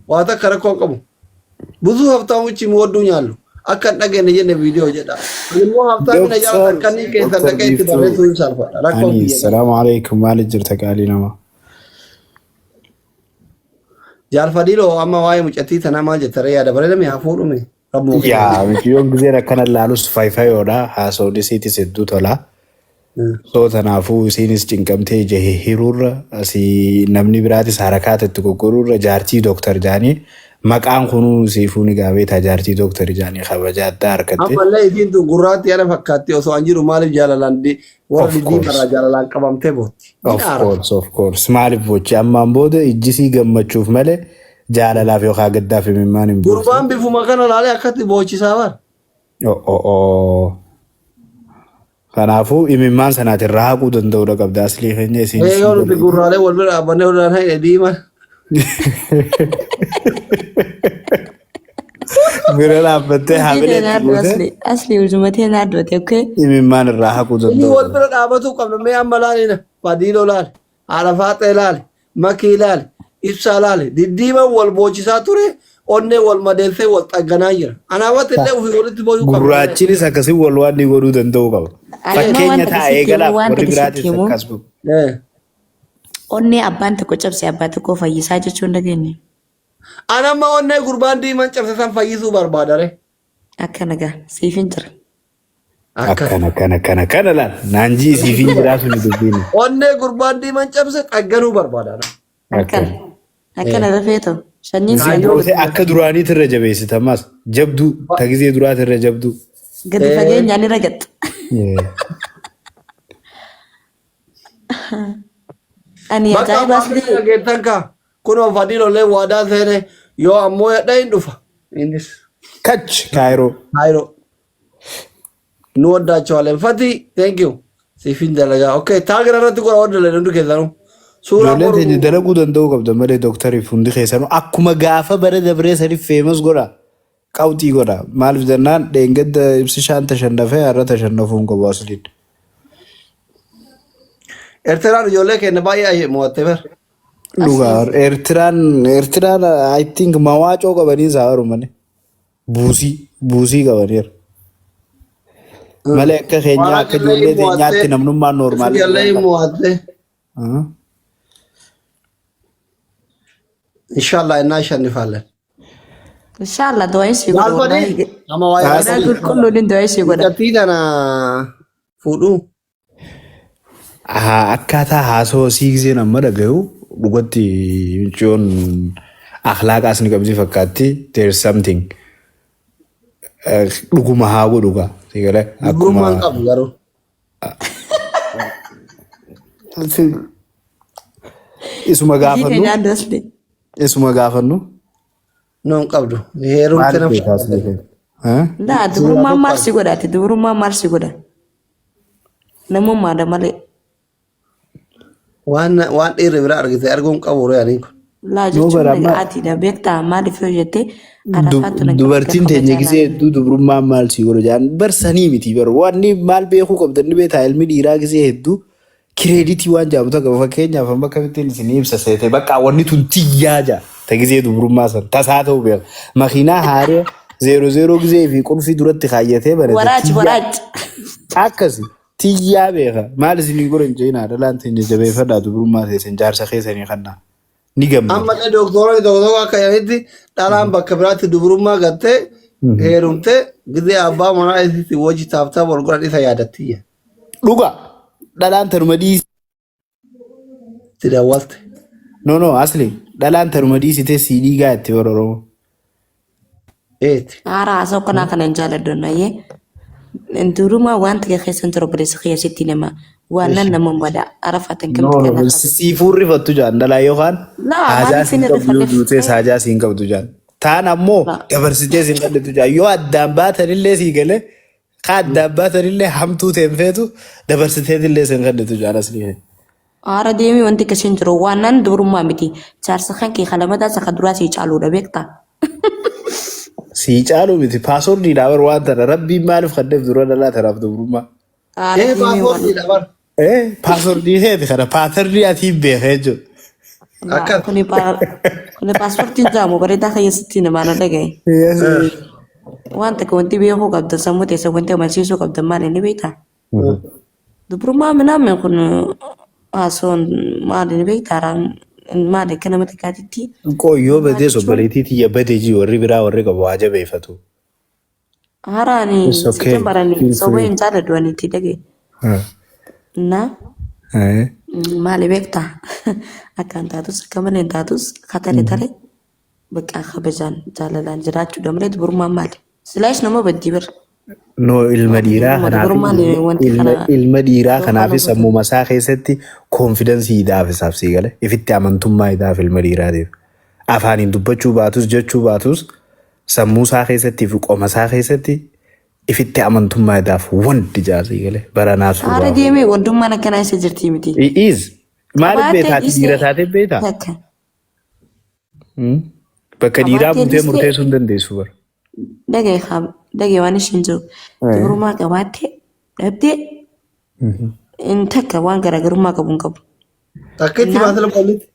Waa takka rakkoo hin qabu. Busuu haftamuchi muwadduu nyaallu. Akka hin dhageenye jenne viidiyoo jedha. Ani immoo haftaamina jaalladha Doktar akkanii keessan Doktar dhaqee itti Biiftuu barreessuu hin saalfadha. Rakkoon ani kiyya kana. salaamu alaikum maali jirta qaalii nama. Jaal Fadiiloo amma waa'ee mucattii tanaa maal jetta ree yaada bareedame haa fuudhume. Rabbuma kenna. Yaa mucayyoon gizeen akkana laalus fayfayoodha haasawni isiitis hedduu tola. Soo tanaafuu isiinis cinqamtee ija hihhiruurra asii namni biraatis harakaata itti goggoruurra jaartii dooktar jaanii maqaan kunuu siifuu ni gaabeetaa jaartii dooktar jaanii kabaja addaa harkatte. Ammallee isiin tun gurraatti ana fakkaatti osoo an jiru maaliif jaalalaan warra Of diddiimarraa course. jaalalaan qabamtee bootti. Ni Of aara. course, of course. Maaliif bochi ammaan booda ijjisii gammachuuf malee jaalalaaf yookaan gaddaaf imimmaan hin buusu. Gurbaan bifuma kana laalee akkatti boochisaa bara. Oh, oh, oh. Kanaafuu imimmaan sanaatiin raaquu danda'uudha qabda aslii keenya isiinis Ee ni yoo nuti dalagdi. gurraalee wal bira dhaabbannee wal ilaalan diimaa. Bira dhaabbattee Hojii haamilee tee itti naaddu gootee asli asli hojuma tee naaddu ati okay. imimmaan irraa haquu Inni danda'uu wal qabda. bira dhaabatuu qabna mee amma laalina. Fadiiloo laali. Haadha faaxee laali. Makii laali. Ibsaa laali. Diddiiman wal boochisaa ture. Onnee wal madeessee wal xagganaa jira. Anaafatti illee ofii walitti booyuu qabna malee. Gurraachinis akkasii wal waan ni godhuu danda'uu qaba. Ani immoo waan Fakkeenya takka ta'a sitti himu eegalaaf waan warri takka sitti biraatis himu akkas godhu. Eh. onnee abbaan tokko cabse abbaa tokko fayyisaa jechuun dhageenye. An amma onnee gurbaan diiman cabse san fayyisuu barbaada re. Akka nagaa siif hin jira. Akkas. Akkana akkana akkana akkana laal. Naan jii siif hin jiraa suni dubbiin. Onnee gurbaan diiman cabse xagganuu barbaada. ana. Akkana. Akkana. Akkana rafee ta'u. Sanyiin Itti si Kaayyoo gootee akka duraaniitti irra jabeessita ammas jabduu ta gizee duraati irra jabduu. gadi fageenyaan irra gatta. Ani Bakka ajaa'iba abbaan asli dhageettan kaa kunoo fadiilollee waadaa seene yoo ammoo yadha hin dhufa. Innis Kach kaayiroo. Kaayiroo. Nu waddaachawaaleen Fatii thank you. Siifin dalagaa. Okay taagira irratti godha warra dalagan hundi keessanuu. Suuraa Ijoolleen boru teenya dalaguu danda'uu qabda malee doktariif hundi keessanuu akkuma gaafa bara dabree saniif feemas godha. Qawxii godha. Maaliif jennaan dheengadda ibsishaan tashannafee har'a tashannafuu hin qabu asliin. Eertiraan ijoollee keenya baay'ee mo'atte bar. Dhugaa Eertiraan Eertiraan I think mawaacoo qabanii isaa baru malee. Buusii buusii qabaniiru. Malee akka keenyaa akka Waaqillee ijoollee hin mo'atte. teenyaatti namnummaan noormaalii Ijoollee hin mo'atte. Inshallah innaa shannifaallen. Inshallah du'aa sii godha Maal godhi? wallahi. Nama waa'ee Garaa rabbii. qulqulluun du'aa sii godha. Mucattii tana fuudhuu. Akkaataa haasawaa sii giseen amma dhagayu dhugatti mucayyoon akhlaaqaas ni qabdi fakkaatti there is something dhuguma haa godhu gaa si galee akkuma Dubrummaan qabu garuu. isuma Hojii tee gaafannu nyaadhu asli. isuma gaafannu No hin qabdu. Heerumte maaliif na beekaa asli fudhate. kee Laa dubrummaan maal si godha ati dubrummaan maal si godha? Namummaadha malee. Waan waan dhiirri biraa argite arguu hin qabu ree aniin kun. Laa Noo jechuun bara naga amma atiidha beektaa maaliif yoo jette arafaattu na qabdi Dubartiin kabaja teenya gisee laala. hedduu dubrummaan maal sii godhu jedhan barsanii miti bar wanni maal beekuu qabdan ni beektaa ilmi dhiiraa gisee hedduu kireeditii waan jedhamu tokko fakkeenyaaf amma akkamittiin isin ibsa seete bakka wanni tun tiyyaa jaa ta gisee dubrummaa san tasaa ta'uu beeka makiinaa haaree zeero zeeroo gisee fi qulfii duratti kaayyatee barate Waraaj tiyyaa waraaj. akkasi tiyyaa beeka maal isinii godhan jeenaa dhalaan teenya jabeeffadhaa dubrummaa teessan jaarsa keessanii kannaa ni gammada. Ammallee dooktoronni tokko tokko akka jedhanitti dhalaan bakka biraatti dubrummaa gattee heerumtee gizee abbaa manaa isitti wajji taaftaa wal godhan isa yaadattii. Dhuga dhalaan tanuma dhiisi. Itti dawwalte. No no asli dhalaan tanuma dhiisitee sii dhiigaa itti bara Oromoo. Eeti. Haaraa haasa'u kanaa kana hin jaaladhu nayyee. Durumaa waan ta'e keessa hin jiru obboleessa kiyya sitti nama waan nan nama bada arafaatan No kamitti no kana sii fuurrifattu jaan dhalaa yookaan Laa haajaa maaliif siin hin qabdu yoo irrifanneef? duutees haajaa siin qabdu jaan. Taan ammoo Laa. dabarsitee siin qabdu jaan yoo addaan baatanillee sii galee kaa addaan baatanillee hamtuu teen feetu dabarsiteetillee siin kennitu jaan asli. Haara deemii wanti akkasii hin jiru. Waan nan dubrummaa miti. Jaarsa kan kee kalamataa isa kan duraa sii caaluudha beektaa? Sii caaluu miti paasoordiidha bar waan tana rabbiin maaliif kaddeef dura dhalaa tanaaf dubrummaa. Haara Ee deemii waan paaspoortiidha bar. Eh paasoordii keeti kana paatarnii ati hin beekee jechuudha. Laa Akkas. kuni kuni paaspoortiin jaamu bareedaa keessatti namaa na dhagaye. Yes. Waan takka wanti beekuu qabdan sammuu teessa wanti amansiisuu qabdan maal inni beektaa? Dubrummaa minaamin kun haasoon maal inni beektaa? Maal akka nama xiqqaatitti Qoyyoo dubrummaa badees jechuun obboleettii tiyya badee jii warri biraa warri qabu haa jabeeffatu. haraani It's si okay. jambarani Feel soba free. hin jaaladhu ani itti dhagaye. Na Eh. maali beektaa? Akkaan taatus akka malee hin taatus katare tare bakka kabajaan jaalalaan jiraachuudha malee dubrummaan maali? Silaash nama baddii bira. No, ilma dhiiraa Dubrummaa kanaaf dubrummaan wanti ilma kana ilma dhiiraa yookaan kanaaf hubatan. sammuma isaa keessatti confidence idaaf isaaf sii gale ifitti amantummaa idaaf ilma dhiiraatiif afaaniin dubbachuu baatus jechuu baatus sammuu isaa keessatti fi qoma isaa keessatti ifitti amantummaa idaaf wanti jaasii gale baranaa Haara suuraa. deemee wandummaan akkanaa isa jirti miti. It is. Maaliif Qabaattee beektaa ati dhiira dhiistee taatee beektaa? takka. Bakka dhiiraa Qabaattee buutee dhiistee murteessuu hin dandeessu bara. dhagaye dhagaye waan ishiin jiru. Dubrummaa qabaattee dhabdee hin takka waan garaagarummaa qabu hin qabu. Takkitti Innaa baasila boolitti.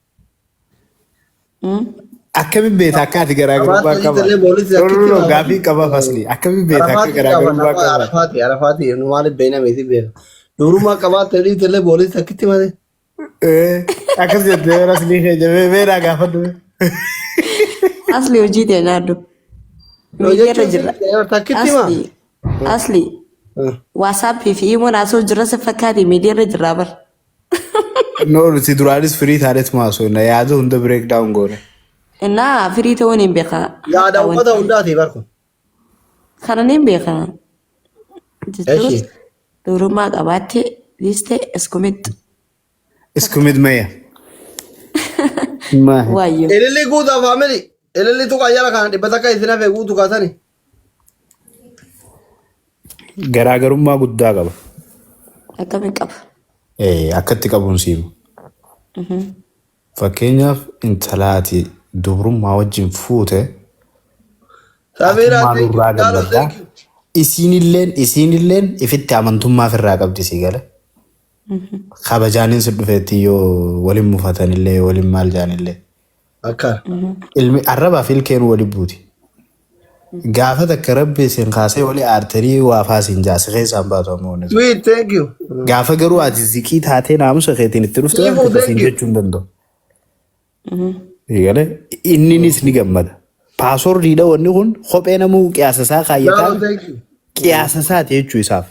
Akkamiin beektaa akka ati garaagarummaa Qabaatee qaba? illee boolitti No, no, takkitti no, baafata. gaafii qaba fasli. Akkamiin beektaa akka Arafaati qaba garaagarummaa nama qaba? arafaati arafaati nu maaliif beekna miti beeka. Dubrummaa qabaattee dhiiste illee boolitti takkitti malee. Akkas jettee aslii keenya beeraa gaafadhu. Asli hojii ta'e nyaadhu. No Miidiyaarra jechuun jirra. takkitti maa? Asli asli waasaappii fi imoon haasa'u jirra si fakkaate miidiyaarra jirraa bara. No, nuti duraanis firii taaneet maasoo yaada hunda break down goone. Innaa firii ta'uun hin beekaa. Yaada Hatta uummata wanti hundaati barku. kana niin beekaa. Jechuun Eshi. dubrummaa qabaattee dhiiste iskumitti. Iskumid maya. Maahi. Waayyoo. Ililli guutaa faamili. Ililli tuqaa jala kana 100 isin hafe guutuu kaasani. Garaagarummaa guddaa qaba. Akkamiin qaba? Akkatti qabuun siimu. Fakkeenyaaf intala ati dubrummaa wajjin fuute Samiraa atummaan thank you. irraa Jalo gammaddaa. thank you. Isiinilleen ifitti amantummaa ofirraa qabdi sii gala. Kabajaanin si dhufeetti yoo waliin mufatanillee waliin maal jaanillee. Akka. Ilmi arrabaa fi ilkeen wali buuti. Gaafa takka rabbi isin kaasee wali aartanii waa faasiin jaase keessaan baatu amma wanni sun. Sweet thank you. Gaafa garuu ati ziqii taatee naamusa keetiin itti dhufte waan Siifuu takka thank siin you. jechuu hin danda'u. Eegale inninis ni gammada. Paasoordiidha wanni kun kophee namuu qiyaasa isaa Jalo kaayyataan thank you. qiyaasa isaati jechuu isaaf.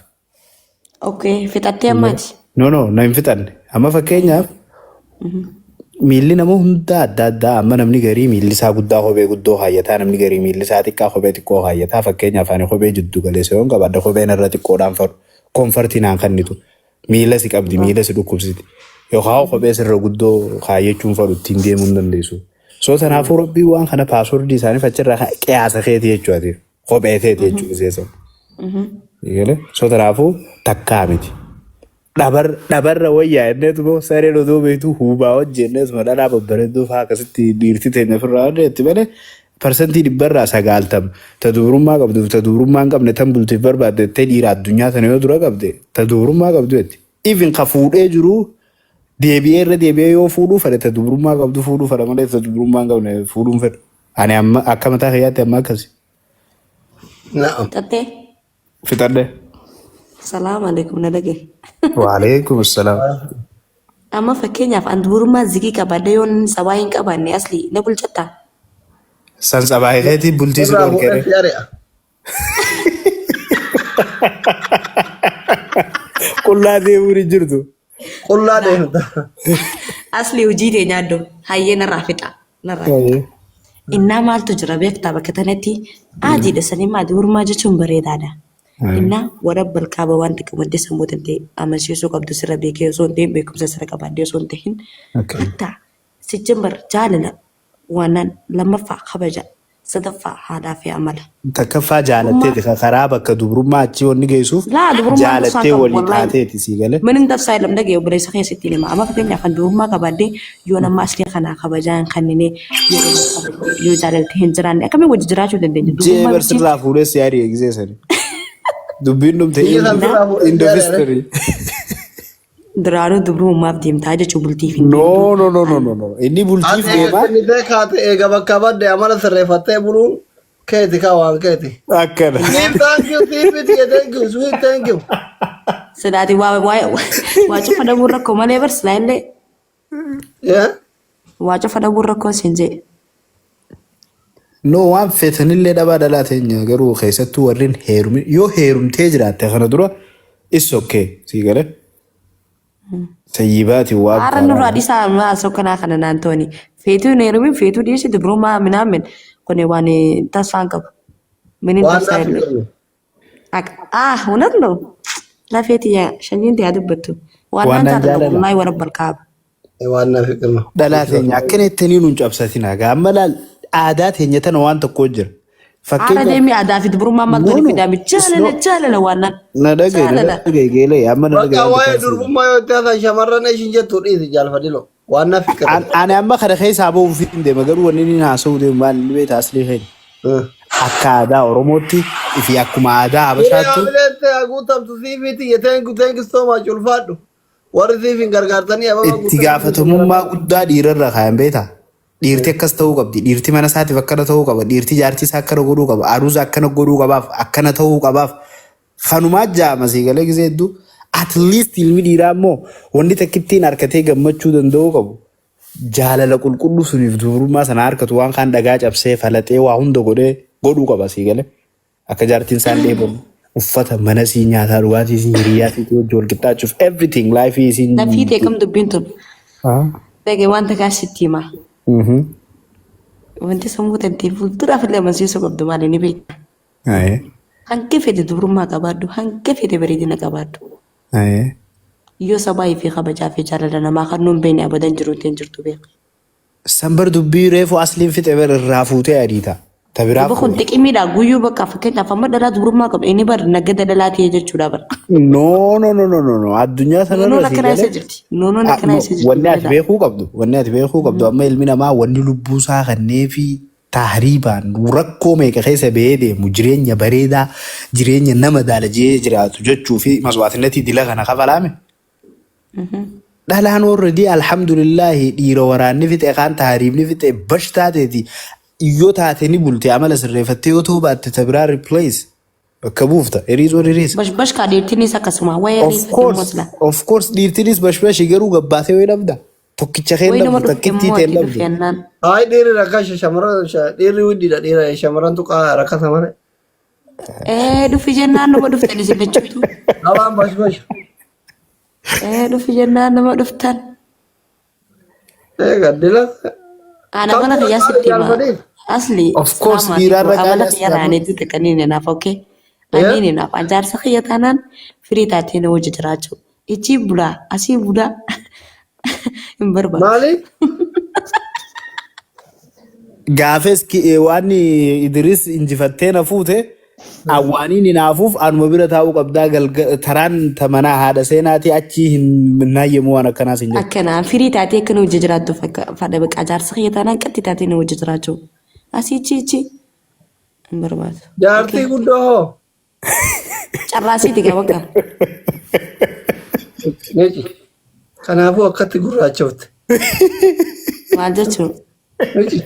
Okay, fixattee ammaati. No, no, na hin fixanne. Amma fakkeenyaaf miilli nama hundaa adda addaa amma namni garii miilli isaa guddaa kophee guddoo kaayyataa namni garii miilli isaa xiqqaa kophee xiqqoo kaayyataa fakkeenyaaf ani kophee jiddu galeessa yoon qabaadhe kopheen irra xiqqoodhaan fadhu comfort naan kennitu miila si qabdi miila si dhukkubsiti yookaan kophee sirra guddoo kaayyachuun fadhu ittiin deemuu hin dandeessu. So kanaafuu rabbii waan kana password isaaniif achirraa qiyaasa keeti jechuudha kophee teeti jechuudha seesan. Eegale so kanaafuu takkaa miti. Dhabarra wayyaa inneetuma sareen odoo beektu huubaa wajji inneetuma dhalaa babbareedduu fa'aa akkasitti dhiirti teenya ofirraa wanni malee 90% ta dubrummaa qabduuf ta dubrummaa hin qabne tan bultiif barbaadde jettee dhiira addunyaa tana yoo dura qabde ta dubrummaa qabdu jetti. Even ka fuudhee jiru deebi'ee irra deebi'ee yoo fuudhuu fedhe ta dubrummaa qabdu fuudhuu fedha malee ta dubrummaa hin qabne fuudhuu hin fedhu. Ani amma akka mataa kiyyaatti amma akkasi. Na'am. Fixattee? Fixadhe. Salaam alaikum na dhagaye. Waalaikum salaam. Amma fakkeenyaaf an dubrummaa zigii qabadhe yoon sabaa hin qabaanne asli na bulchattaa? San sabaayii keetii bultii si Irraa dhorkere. fuudhee si ari'a. Qullaa deemuun hin jirtu. Qullaa deemta. Asli hojii tee nyaaddu hayyee narraa fixa. Narraa fixa. Innaa maaltu jira beektaa bakka tanatti adiidha sanii maa dubrummaa jechuun bareedaadha. Innaa warabbal kaaba waan xiqqoo madda sammuu tantee amansiisuu qabdu sirra beekee osoo hin ta'in beekumsa sirra qabaadhee osoo hin ta'in hatta sijjambar jaalala Waanaan lammaffaa kabaja, sadaffaa haadhaa fi amala. Takkaffaa jaalatteeti ka karaa bakka dubrummaa achii wanni geessuuf Laa dubrummaan dursaa jaalattee qabu walii wallaahi. taateeti sii galee. Min hin dabsaa ilam dhagee obboleessa keessa ittiin hima. Amma fakkeenyaaf kan dubrummaa qabaadhee yoo nama asli kanaa kabajaa hin kennine yoo waliin kabajne yoo jaalaltee hin jiraanne akkamiin wajji jiraachuu dandeenya? Jee Dubrummaa bar jechuun sirraa fuudhee si yaadii eegisee sani. Dubbiin dhumte Biyya san innaa sirraa fuudhee end si of ari'a. history. Duraanuu dubrummaaf deemtaa jechuun bultiif hin deemtu. No, no, no, no, no, no. Inni bultiif Ati deema. kennitee kaate eega bakka badde amala sirreeffattee buluun keeti kaa waan keeti. Akkana. Sweet thank you, sweet thank you, sweet thank you. Silaati waa waa waa cufa dhabuun rakkoo malee bar silaa illee Yeah. waa cufa dhabuun rakkoo siin jee. No, waan feetanillee dhabaa dhalaa teenya garuu keessattuu warreen heerumi yoo heerumtee jiraatte kana dura is okay sii gale. Sayyibaati waa Haara nurraa dhiisaa haasoo kanaa kana naan tooni. Feetuu hin heerumin feetuu dhiisi dubrummaa minaamin kun waan tasfaan qabu. Minin Waan tasfaa naaf illee. kennu. Ah, እውነት ነው። Lafee tiyya shanyiin tiyya dubbattu. Waan Waan naan naan jaalala jaalala. wallaahi warra balkaaba. Waan naaf kennu. Dhalaa teenya akkana ittanii nuun cabsatina. Amma laal aadaa teenya tana waan tokko jira. Haara Fakkeenyaaf deemee aadaa fi dubrummaa no maaltu no fidaame it's jaalala not jaalala waan naan na dhagaye na jaalala. dhagaye geelee amma na dhagaye Bakka waan waa'ee tokko si durbummaa yoo itti haasan shamarran ishiin jettu dhiisi jaalfadhilo. Waan naaf kennu. Ani amma kana keessaa bahuuf hin deema garuu wanni inni haasa'uu deemu maal inni beektaa aslii keenya. Akka aadaa Oromootti fi akkuma aadaa Hiree Habashaatti hamileetti haguutamtu siifiiti thank you thank you so much ulfaadhu. Warri siif hin gargaartanii ababa itti guutamtu siif hin gaafatamummaa guddaa dhiirarra kaayan beektaa. Dhiirti akkas ta'uu qabdi. Dhiirti mana isaatiif akkana ta'uu qaba. Dhiirti jaartii isaa akkana godhuu qaba. Aruuza akkana godhuu qabaaf. Akkana ta'uu qabaaf. Kanumaa jaama sii galee gisee hedduu. At least ilmi dhiiraa immoo wanni takkittiin harkatee gammachuu danda'uu qabu. Jaalala qulqulluu suniif dubrummaa sana harkatu waan kaan dhagaa cabsee falaxee waa hunda godhee godhuu qaba sii galee. Akka jaartiin isaan dheebon uffata mana sii nyaataa dhugaatii sii hiriyaa sii wajji wal qixxaachuuf everything life isiin. Lafii ta'e kam dubbiin tun. Dhage wanta kaan sitti hima. Wanti sammuu tantee fuulduraaf illee amansiisuu qabdu maali ni beekta. Hanga fedhe dubrummaa qabaadhu hanga fedhe bareedina qabaadhu. Yoo sabaa fi kabajaa fi jaalala namaa kan nuun beekne abadan jiru ittiin jirtu beeka. Sanbar dubbii reefu asliin fixe bar irraa fuutee adiita. Ta biraa Duba kun fuute. xiqimiidha guyyuu bakka fakkeenyaaf amma dhalaa dubrummaa qabu inni bar nagada dhalaa ta'e jechuudha bar. No no no no no no addunyaa Noonoon sanarra sii akkana eessa galee. jirti? Noonoon akkana No, eessa jirti? wanni ati beekuu qabdu wanni ati beekuu qabdu amma ilmi namaa wanni lubbuu isaa kannee fi tahriibaan rakkoo meeqa keessa ba'ee deemu jireenya bareedaa jireenya nama daalajee jiraatu jechuu fi maswaatinatii dila kana kafalaame. Dhalaan already alhamdulillahi dhiira waraanni fixe kaan tahriibni fixe bash taateeti yoo taate ni bulte amala sirreeffattee yoo ta'uu baatte ta biraa replace bakka buufta it is what it is. Bash bash kaa dhiirtinis akkasuma wayii Of ariifate immoo course, sila. of course dhiirtinis bashbashi garuu gabbaatee wayi dhabda. Tokkicha kee hin Wayii nama dhabdu, dhufte takkittii immoo tee hin ati dhabdu. dhufe jennaan. Hayi dhiirri rakkasha shamarran dhiirri widdiidha dhiira shamarrantu rakkata malee. Ee dhufi jennaan nama dhuftan isin lachuutu. Abaan bash bash. Ee dhufi jennaan nama dhuftan. Eega dila. Ana Kam amala dura kiyyaa qaali sitti hima. jaalfadhiif? Asli Of course salaamu dhiirarra alaikum. qaali Amala as kiyya gaafa. raanee duuta kanneen naaf okay. Aniin naaf ajaarsa kiyya taanaan firii taatee na wajji jiraachuu. Ichii bulaa asii bulaa hin barbaadu. Maali? Gaafes waan Idris injifattee na fuute awwaaniin hinaafuuf anuma bira taa'uu qabdaa taraan ta manaa haadha seenaatii achii hin hayyamu waan akkanaas hin jedhu. Akkanaa firii taatee akka na wajji jiraattu fadha baqa jaarsa kiyya taanaan qatti taatee na wajji jiraachuu. Asii ichi ichi hin barbaadu. Jaartii guddoo hoo? Carraasiiti gaa bakka. Neeci. Kanaafuu akkatti gurraachofte. Maal jechuun? Neeci.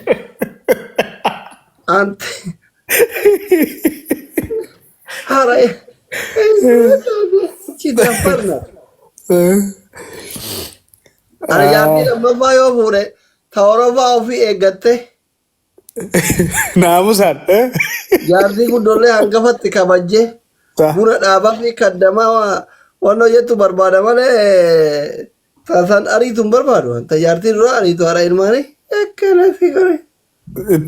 Anti. Haara. Chi daffarna. Ana jaartii lammaffaa yoo fuudhe ta Oromoo ofii eeggatte Naamusaan. Jaartii guddoollee hangafatti kabajjee buna dhaabaa fi kaddamaa waan hojjettu barbaada malee taasaan ariitu hin barbaadu. Wanta jaartii dura ariitu haadha ilmaanii akkana si godhe.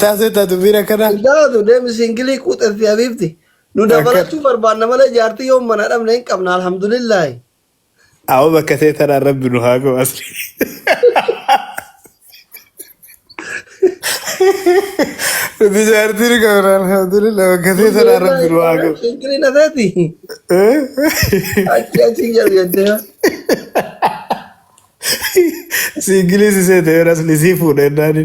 Taasee taatu bira kana. Daatu deemi singilii quuxetti habiibti. Nu dabalachuu barbaadna malee jaartii yoo mana dhabne hin qabna alhamdulillaahi. Awwa bakka ta'e tanaan rabbi nu haa ga'u asli. Nuti jaartii ni qabna alhamdulillah bakka ta'e tanaan rabbi nu haa ga'u. Singilii na taati. Achi achi jedhu jettee. Singilii si seete yoo asli sii fuudha jennaani.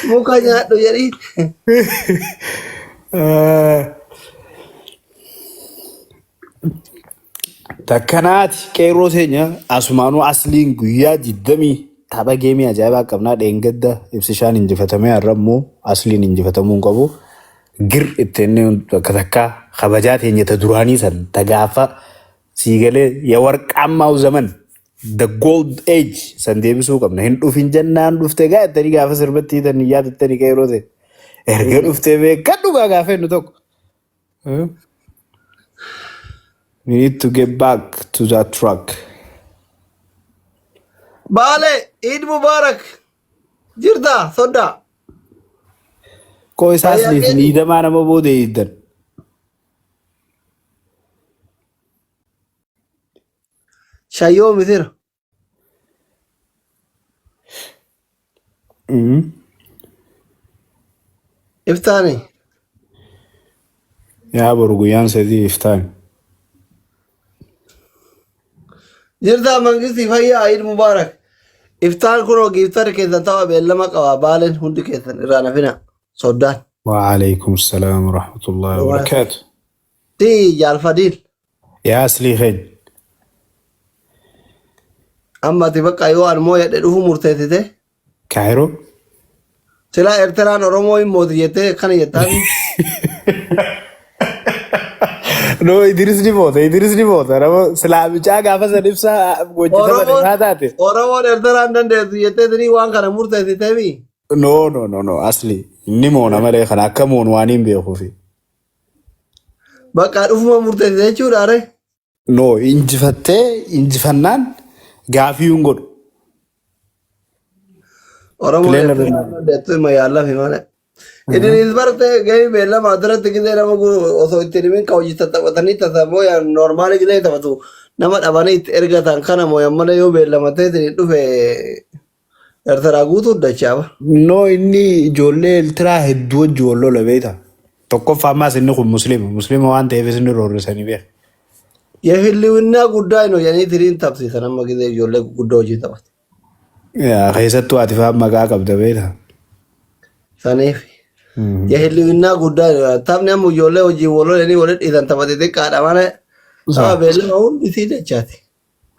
Muka nyaadhu jedhii. Takkanaati qeerroo teenya asumaanuu asliin guyyaa 20 tapha geemii ajaa'ibaa qabnaa dheengadda ibsishaan injifatamee har'a immoo asliin injifatamuu hin qabu. Gir itti inni bakka takkaa kabajaa teenya ta duraanii san ta gaafa siigalee ya warqaammaa'u zaman the gold age san deebisuu qabna. Hin dhufin jennaan dhufte gaa jettanii gaafa sirbatti hiitan hin yaadattanii qeerroo ta'e. Erga dhuftee beekadhu gaa gaafa inni tokko. We need to get back to that track. Baale Eid Mubarak jirta soddaa. Koo isaas Fayyaa liif keeti. miidhamaa nama booda eegdan. Shayyoo misira. Iftaani. Yaa boru guyyaan sadii iftaan. Jirtaa mangistii fayyaa Eid Mubarak. Iftaan kunoo giiftarri keessan tapha beellama qaba baaleen hundi keessan irraa nafina soddaan. Waalaikum salaam wa rahmatullahi wa barakaatu. Tii jaalfadiil. Yaa aslii keenya. Amma ati bakka yoo an mooyadhe dhufu murteessite. Kaayiroo. Silaa Eertiraan Oromoo hin mooti jettee akkana jettaami. No, Idris ni moota, Idris ni moota. Nama silaa bicaa gaafa san ibsaa hojjetama Oromoon isaa taate. Oromoon Eertiraan dandeessu jettee tinii waan kana murteessiteemi. No, no, no, no, asli ni moona malee kana akka moonu waan hin beekuufi. Bakka dhufuma murteessite jechuudha ree. No, injifattee injifannaan gaafii hin godhu. Oromoon Pileena Eertiraan dandeessu hima yaallafi malee. Idris barte gahee beellama duratti gisee nama osoo itti himin ka hojii tattaphatanii tasa mooyaan normaali gisee taphatu nama dhabanii itti ergatan kana mooyaan malee yoo beellamatee isin dhufe Eertiraa guutuu dachaaba. No, inni ijoollee Eertiraa hedduu wajji wal lola beekta. Tokkoffaa ammaas inni kun musliima. Musliima waan ta'eef isin roorrisanii beeka. Yehilliwinnaa guddaa hin hojjanii tiriin tapsiisan amma gisee ijoollee guguddoo hojii taphatu. Yaa, Keessattuu ati fa'aa maqaa qabda beekta. Saniif yehilliwinnaa guddaa hin hojjetan. Taphni amma ijoollee hojii wal lolanii walitti dhiisan tapha xixiqqaadha malee tapha beellama hundi sii dachaati.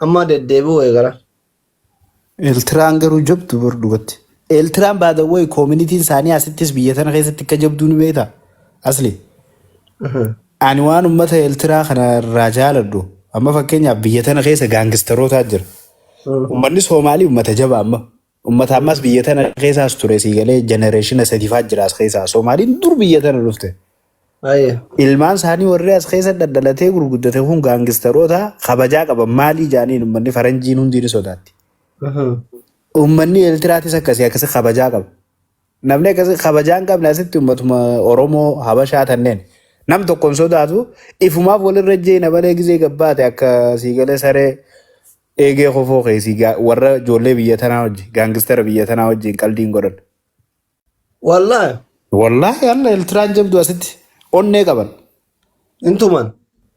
Amma deddeebi'uu eegalan. Eeltiraan garuu jabdu bar dhugatti. Eeltiraan by the way koominitiin isaanii asittis biyya tana keessatti akka jabduu ni beektaa? Asli. Ani waan uummata Eeltiraa kana irraa jaaladhu. Amma fakkeenyaaf biyya tana keessa gaangistarootaa jira. Uummanni Soomaalii uummata jabaa amma. Uummata ammas biyya tana keessaas ture sii galee jenereeshina sadifaa jira as keessaa. Soomaaliin dur biyya tana dhufte. Ayyee. Ilmaan isaanii warri as keessa dhadhalatee gurguddate kun gaangistaroota kabajaa qaban maalii jaaniin uummanni faranjiin hundi ni sodaatti. Uummanni Eertiraatis akkasii akkasii kabajaa qaba. Namni akkasii kabajaa hin qabne asitti uummatuma Oromoo Habashaa tanneen nam tokko hin sodaatu ifumaaf walirra jeena malee gizee gabbaate akka siigalee saree eegee kofoo keessii warra ijoollee biyya tanaa wajji gaangistara biyya tanaa wajjin qaldiin godhan. Wallaahi Wallaahi alla Eertiraan jabdu asitti onnee qaban. intuman.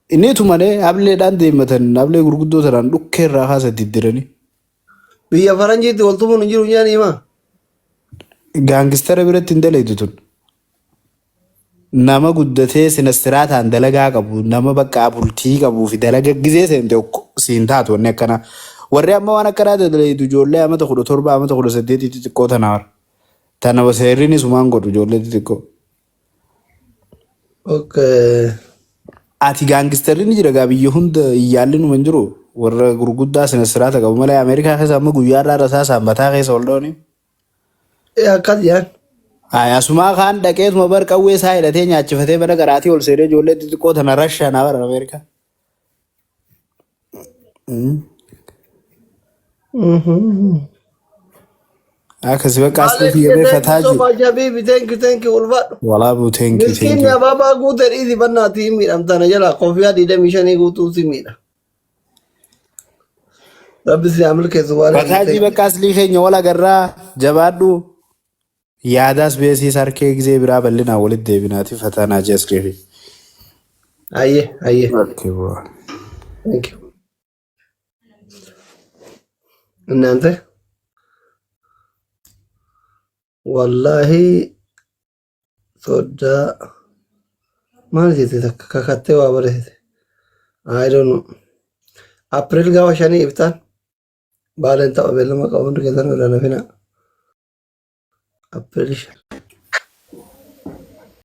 Inni tumane ableedhaan deematan ablee gurguddoo tanaan dhukkee irraa kaasa diddiranii. Biyya faranjiitti wal tumuun hin jiru nyaani himaa. Gaangistara biratti hin dalaytu tun. Nama guddatee sinestiraataan dalagaa qabu nama bakka bultii qabuu fi dalaga gizee seente siin taatu wanni akkanaa. Warri amma waan akkanaa dalaytu ijoollee amata 17 amata 18 xixiqqoo tana warra. Tana seerrinis waan godhu ijoollee xixiqqoo. Okay. Ati gaangistarri ni jira gaa biyya hunda iyyaalli numa hin jiru warra gurguddaa sinesiraata qabu malee Ameerikaa keessa amma guyyaa irraa rasaasaan mataa keessa ol dhooni. Akkas jaan. Ay, asumaa kaan dhaqeetuma bar qawwee isaa hidhatee nyaachifatee mana garaatii ol seenee ijoollee xixiqqoo tana rashanaa bara Ameerikaa. Akkasi bakka as Maaliif dhufii thank you fataa so jiru. much habibi thank you thank you ulfaadhu. Walaabuu thank you thank Miskiinni you. abaabaa guute dhiisi bannaatii hin miidhamtana jala kofiyaa 25 guutuu si miidha. Rabbi si haa milkeessu waan Fataajii bakka aslii keenya wal agarraa jabaadhu yaadaas beesiis harkee gizee biraa bal'inaan walitti deebinaati fataa naajii askreefi. Ayyee ayyee. Okay bro. Thank you. እናንተ wallaahi soddaa maal jette takka kakattee waa barreessite. I don't know. April gaafa 5 iftaan baaleen tapha beellama qabu hundi keessan irra nafina. April 5.